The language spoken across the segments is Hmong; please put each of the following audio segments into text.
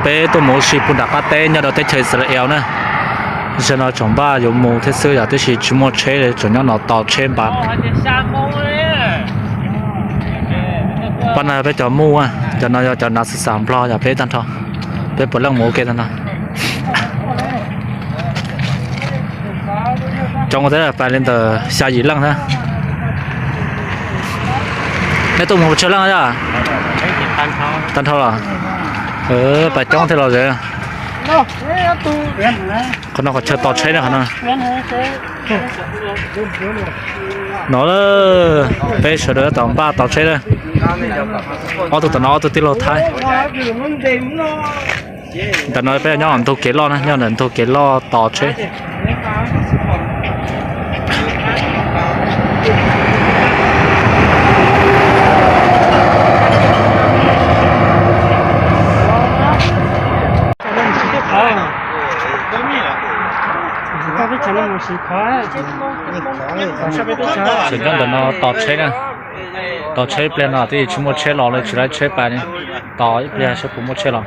Peb tuaj mus ua si puag nram qab teb nyob rau teb chaws Israel na. Zaum no tseem npaj yuav mus thiab xwb yom, tiam sis tsis muaj tsheb li, tseem nyob no tos tsheb npaj. Pab no peb cov muj, cov no yog cov nav xav xav Nplog yog peb tag nrho. Peb puav leej mus ua ke tag nrho. Coob ua teb pais li ntawm xya yim leej na. Nej tuaj mus tsawg leej yog? Tag nrho los? Pais coob thiab los ze. Qhov no qhov chaw tos tsheb ne qhov no. No peb sawv daws tab tom npaj tos tsheb na. Ob tug tom no ob tug tij laug Thaib. Ntawm no peb nyob ntug kev loj na, nyob ntawm ntug kev loj tos tsheb. Tseem nyob ntawm no tos tsheb na. Tos tsheb ib pliag no twb tsis muaj tsheb los li, tsis laib tsheb pais li. Tos ib pliag saib puas muaj tsheb los.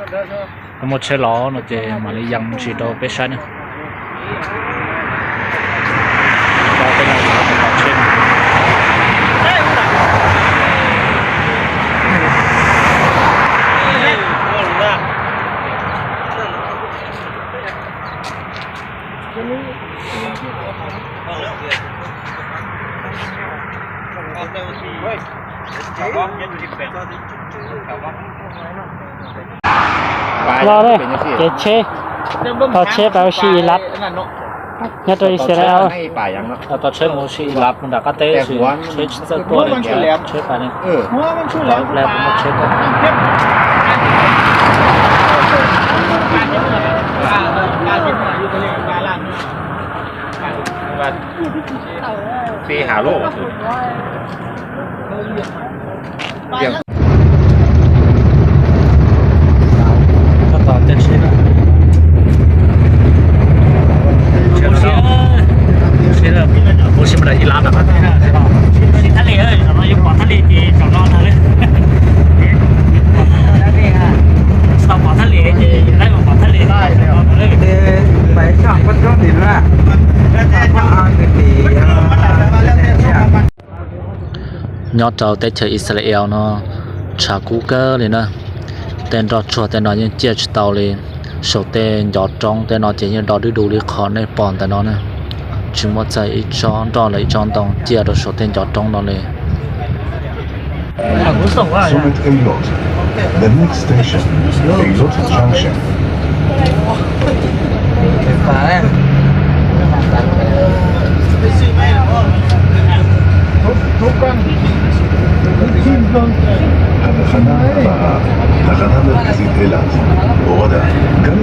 Yog muaj tsheb los no ces mam li yees ntsis rau peb saib na. Los ne, kev tsheb, tos tsheb pais ua si Ilaj nyob rau Israel. Tos tsheb mus ua si Ilaj puag nram qab teb, tsheb tsis txawj tuaj li, tsheb pais li. Tos ib pliag puas muaj tsheb tuaj. Ua si mas ib lab na. Thaj li, no yuav pom thaj li ces tsaum no ntag li. Tsis pom thaj li ces laib mus pom thaj li. Nyob rau teb chaws Israel no tshav kub kawg li na. Tej nroj tsuag tej no yeej ciaj tsis tau li. Saum tej ncov roob tej no ces yeej do dub du li qhov nej pom ntawm no na. Tsis muaj txawm ib tsob nroj los ib tsob ntoo ciaj rau saum tej ncov roob no li. Summit Eilat. The next station, Eilat Junction. התחנה הבאה, תחנה מרכזית אילת. הורדה. Tam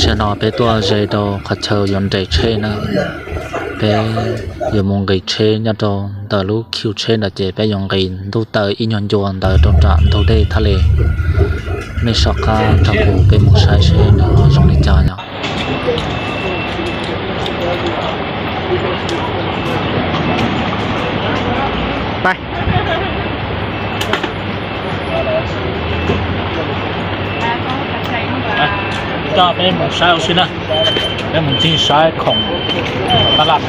sim no peb tuaj ze rau qhov chaw yuav nres tsheb na. Peb yuav mus nqis tsheb nyob rau ntawm lub khiv tsheb ntawd ces peb yuav nqis ntuj taw ib nyuag ncua ntawd rau nram ntug dej Thaj Lis. Nej soj qab nrog kuv peb mus saib seb nws ho zoo li cas yom. Coj peb mus saib ua si na. Peb mus ncig saib khoom tab laj.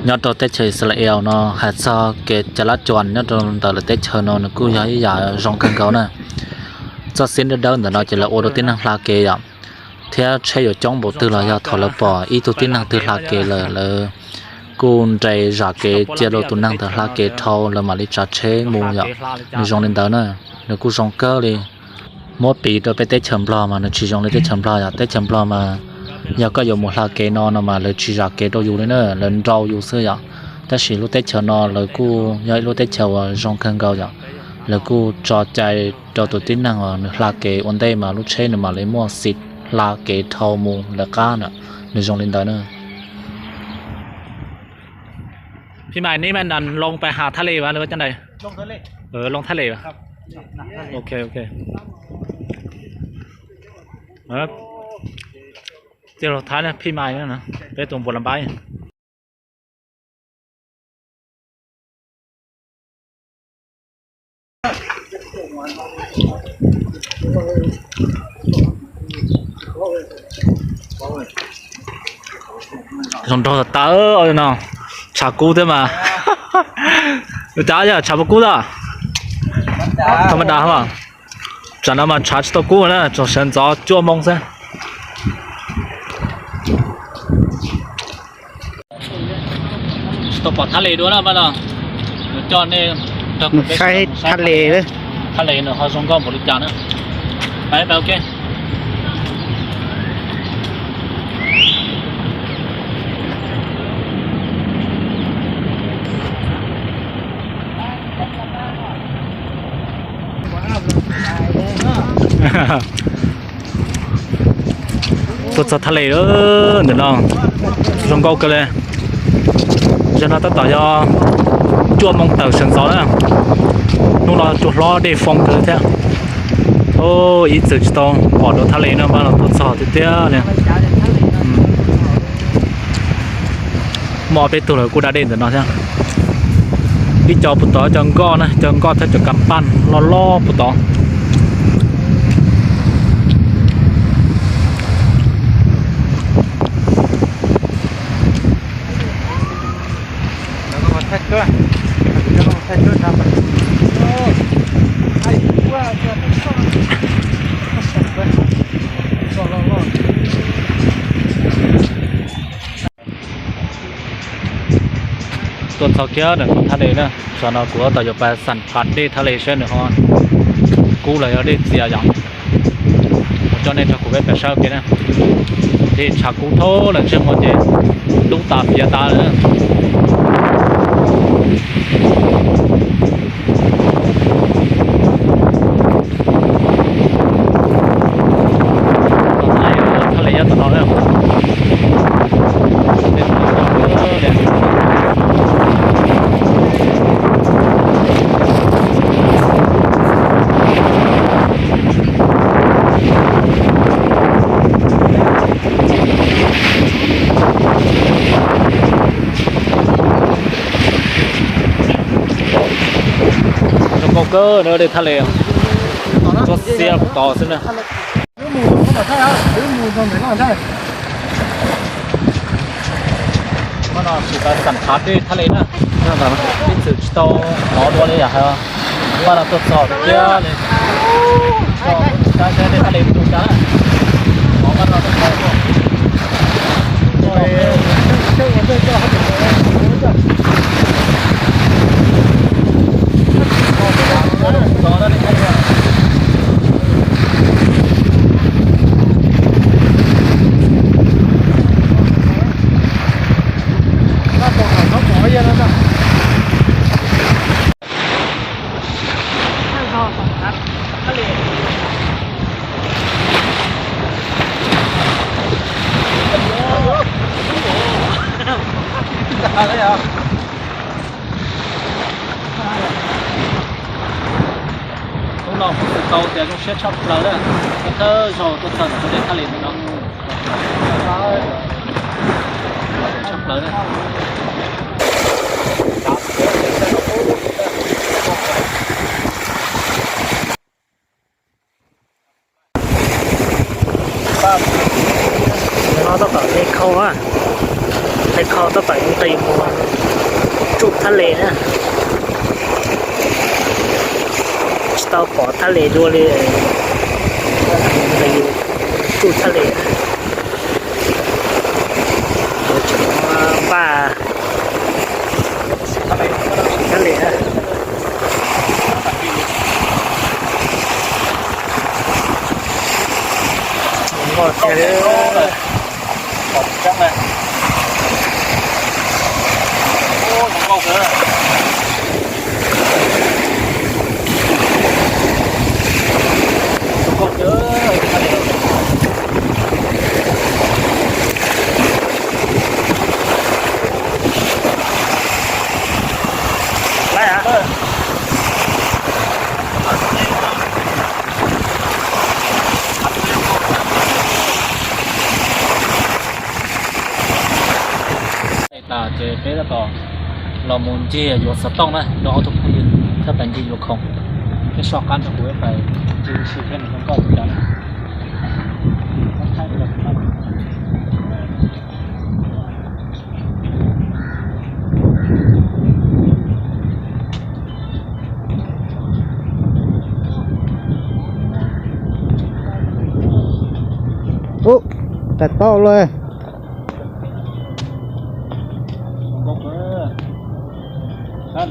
Nyob rau teb chaws Israel no hais txog kev cai lab cuas nyob rau ntawm lawv teb chaws no nws kuj yog ib yam zoo kawg nkaus na. Txoj xib dawb dawb ntawm no ces lawv ua rau tib neeg hla kev yom, thiab tsheb yuav coob npaum twg los yog thaum lawv pom ib tug tib neeg twg hla kev lawm lawv kuj nres zam kev cia rau tus neeg ntawd hla kev dhau lawv mam li tsav tsheb mus yom. Nws zoo li ntawd na, nws kuj zoo kawg li. Muab piv rau peb teb chaws Nplog mas nws tsis zoo li teb chaws Nplog yom. Teb chaws Nplog mas yog koj yuav mus hla kev no no mas lawv tsis zam kev rau yus li na, lawv nrau yus xwb yom. Tab sis lub teb chaws no lawv kuj yog ib lub teb chaws uas zoo kawg nkaus yom. Lawv kuj tso cai rau tus tib neeg uas nws hla kev ua ntej mas lub tsheb nws mam li muaj xim hla kev dhau mus lawv qab na, nws zoo li ntawd na. Phim mais neb mas loo pas has thaj les vas cov ntawd? Loo thaj les. Ok, ok. Tij laug Thaib, phim mais, peb tus npua las npab. Zoo nraug tas tas no, tshav kub thiab mas. Cas yog tshav puas kub tas? Tha ma da. Tsam no mas tshav tsis tau kub na, tsuas sawv ntxov cuaj moo xwb. Tsis tau pom thaj les dua na pab no, coj nej saib thaj les, thaj les nws ho zoo nkauj npaum li cas na. Pab, pab, ok. Tuaj txog thaj les ntawm no, zoo nkauj kawg li. Zaum no tab tom yog cuaj moo tawm sawv ntxov na. Hnub no tsuas hlob dej foo kawg thiab. Ib txwm tsis tau pom dua thaj les no mas los tuaj txog tiag tiag li. Muaj ob peb tug lawv kuj da dej ntawm no thiab. Ib co puag tod, cov nkoj na, cov nkoj thiab cov kas paj loj loj puag tod. Tuaj txog kiag ntawm thaj les na, zaum no kuv tab tom yuav pas xam phav dej thaj les saib nws ho kub los yog dej txias yom. Kuv coj nej nrog kuv peb pas saib ua ke na. Dej tshav kub thoob lawm, ntsej muag ces dub tas fiav tas lawm. Thaj les nyob tom no na. Zoo nkauj kawg na, dej thaj les txhob xiab puag tod xwb na. Pab no kuv pas xam phav dej thaj les na, ib txwm tsis tau hnov dua li yam. Pab no tuaj txog tiag li. Saib saib dej thaj les mus cas na. Pab no tuaj txog. Hnub no kuv xav tau tias zoo siab tshaj plaws na, thawj zaug tuaj txog ntawm lub dej thaj les no. Tshaj plaws na. No tab tom hle khau, hle khau tab tom nqis mus tsuj thaj les na. Tsis tau pom thaj les dua li, nqis tsuj thaj les. Yuav tseem npaj thaj les. Nkauj tiag li. Zoo nkauj kawg. Peb tab tom los mus ncig yuav xov tooj na, nrog ob tug phooj ywg thiab pais ncig yuav khoom. Peb so qab nrog kuv pais ncig ua si thiab nws zoo nkauj li cas na. Ub, tais tau lawm. Nkauj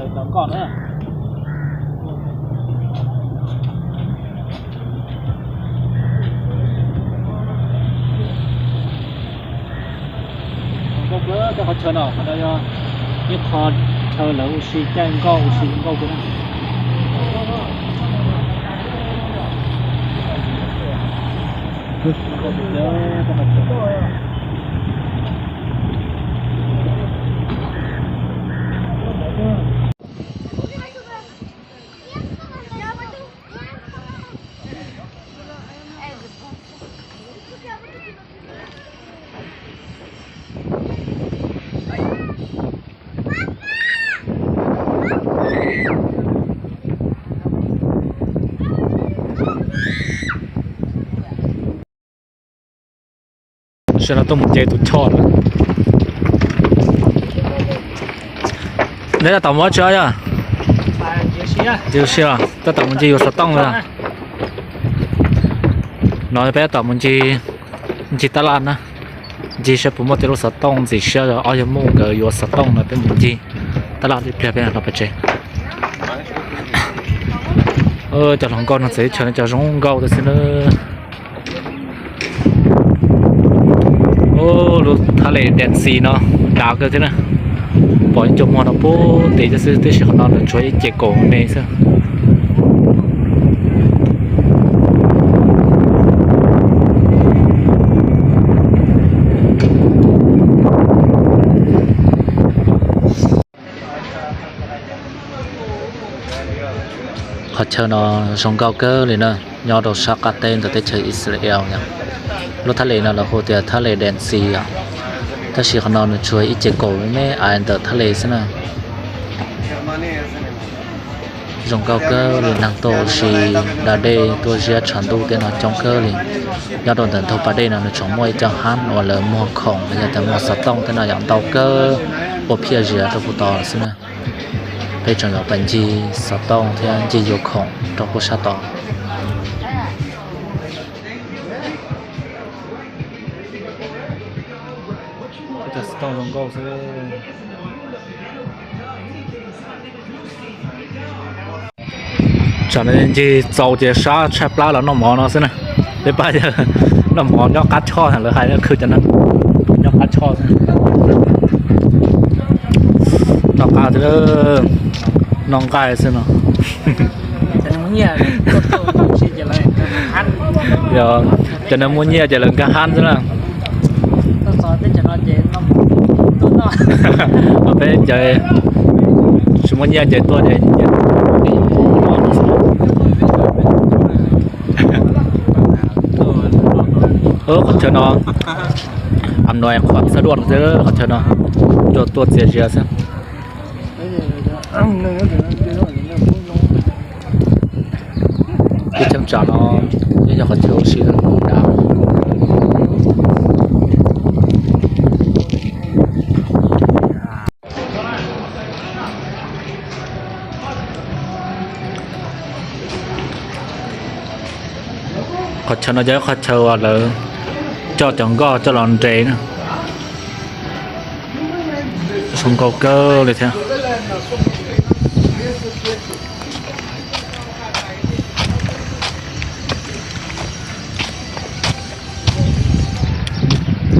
kawg tej qhov chaw no, qhov no yog ib qho chaw lawv ua si caij nkauj ua si zoo nkauj kawg na. Sawv daws tuaj mus nce tus choj lawm. Neb tab tom mus dab tsi os yog? Tab tom mus ncig yuav xov tooj lawm. No peb tab tom mus ncig, ncig tab laj na, ncig saib puas muaj tej lub xov tooj ntxim siab, ob yawg Hmoob nkawd yuav xov tooj no peb mus ncig tab laj ib pliag peb los pem tsev. Cov hluas nkauj no txawm ib chaw no cov zoo nkauj tib si na. Lub thaj les Dead Sea no dav kawg thiab na. Pom ib co muag no puag tim xwb, tiam sis qhov no nws tshuav ib ce kaum me xwb. Qhov chaw no zoo nkauj kawg li na, nyob rau sab qab teb ntawm teb chaws Israel yom. Lub thaj les no lawv hu tias thaj les Dead Sea yom, tab sis qhov no nws tshuav ib ce kaum me me ntawm thaj les xwb na. Zoo nkauj kawg li, neeg tuaj ua si da dej tuaj ziab tshav ntuj tej no coob kawg li. Nyob rau ntawm ntug pas dej no nws tseem muaj ib co hab uas lawv muag khoom los yog tias muag xov tooj tej no yom, ntau kawg, ua phiaj zias rau puag tod xwb na. Peb tseem yuav pais ncig xov tooj thiab ncig yuav khoom rau puag sab tod. Xov tooj zoo nkauj xwb. Tsam no ncig txaus ces sab tshaib plab los noj mov no xwb na. Peb pab yawg noj mov nyob qab choj, lawv hais khwv cov neeg nyob qab choj xwb. Noj qab, noj nqaij xwb no. Yog cov neeg muaj nyiaj ces lawv nkag hab xwb na. Peb cov tsis muaj nyiaj ces tuaj ces qhov chaw no, am no qhuav xab duaj xwb, qhov chaw no tuaj tuaj txias zias xwb. Teb chaws tsam no yeej yog qhov chaw ua si dav. Qhov chaw no yog ib qhov chaw uas lawv coj cov nkoj coj los nres na. Zoo nkauj kawg li thiab.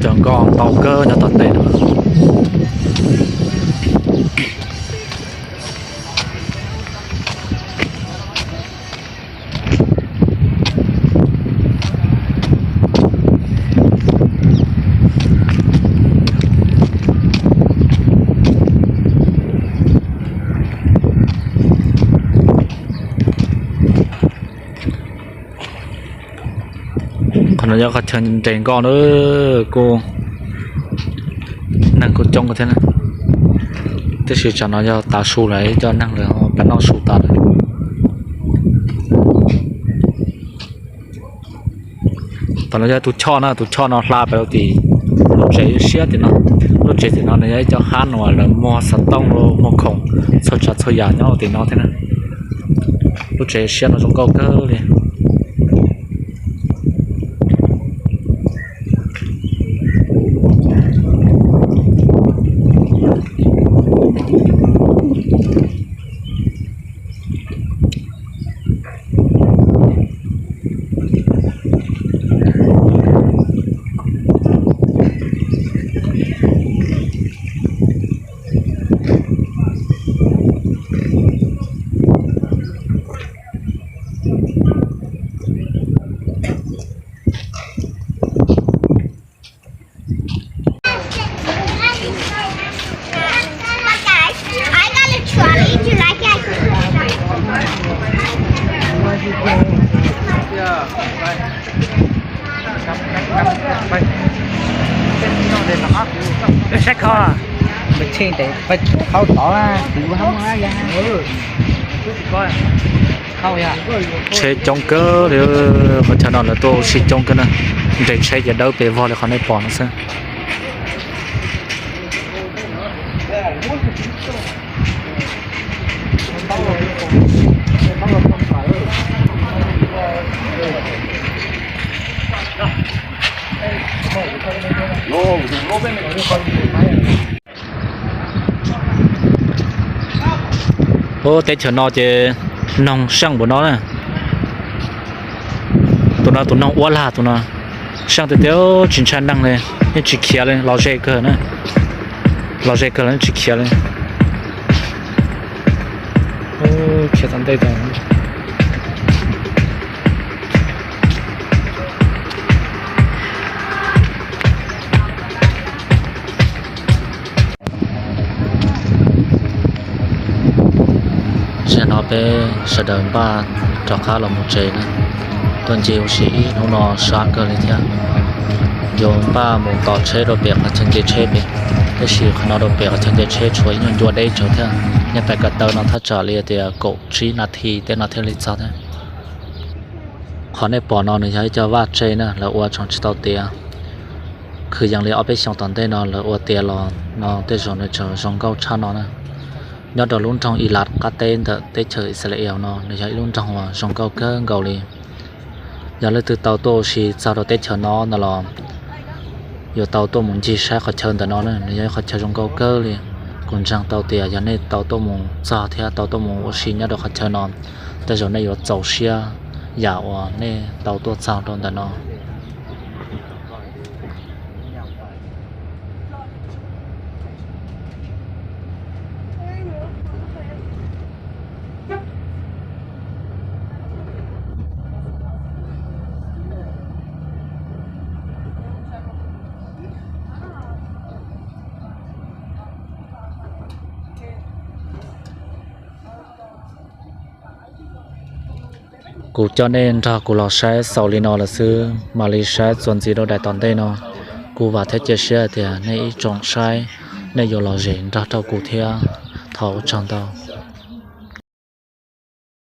Cov nkoj ntau kawg nyob tom ntej no. Qhov no yog qhov chaw nres nkoj na, kuj neeg kuj coob thiab na. Tab sis tsam no yog tav su lawm, cov neeg lawv pab noj su tas lawm. Tom no yog tus choj na, tus choj no hla pem rau tim lub tsev siab tim no. Lub tsev tim no nws yog ib co hab uas lawv muag xov tooj, muag khoom, txhua tsav txhua yam nyob rau tim no thiab na. Lub tsev siab no zoo nkauj kawg li. Saib kho, peb tshe ntev peb qhaub tod, kuv hab muaj ya. Tsheb coob kawg li, qhov chaw no lawv tuaj ua si coob kawg na. Nres tsheb ces dawb pes vog li qhov nej pom no xwb. Ub, teb chaws no ces noog seej npaum no na. Tus no tus noog uab lag tus no, seej tiag tiag, tsis ntshai neeg li, yeej tsis khiav li, los ze kawg na. Los ze kawg los yeej tsis khiav li. Khiav tom ntej tas. Tam sim no peb sawv daws npaj rov qab los mus tsev na. Tuaj nce ua si ib hnub no sab kawg li thiab. Yuav npaj mus tos tsheb rau pem qhov chaw nce tsheb pem, tab sis qhov no rau pem qhov chaw nce tsheb tshuav ib nyuag ncua deb tsawv thiab. Nyob pem ko taw no thaj tsam li tias kaum tsib nas this tej no thiaj li txog thiab. Qhov nej pom no nws yog ib co vaj tse na, lawv ua tseem tsis tau tiav. Kwv yees li ob peb xyoos tom ntej no lawv ua tiav los no tej zaum nws tseem zoo nkauj tshaj no na. Nyob rau lub nroog Ilat qab teb ntawm teb chaws Ixalayees no, nws yog ib lub nroog uas zoo nkauj kawg nkaus li. Yog leej twg tau tuaj ua si txog rau teb chaws no ntawd los yuav tau tuaj mus ncig saib qhov chaw ntawm no na, nws yog ib qhov chaw zoo nkauj kawg li. Kuv ntseeg tau tias yog nej tau tuaj mus txog thiab tau tuaj mus ua si nyob rau qhov chaw no, tej zaum nej yuav txaus siab yam uas nej tau tuaj txog rau ntawm no. Kuv coj nej nrog kuv los saib xaus li no lawm xwb, mam li saib txuas ntxiv rau daim tom ntej no. Kuv vam thiab cia siab tias nej ib tsoom saib nej yuav lom zem nrog rau kuv thiab. Thov ua tsaug ntau.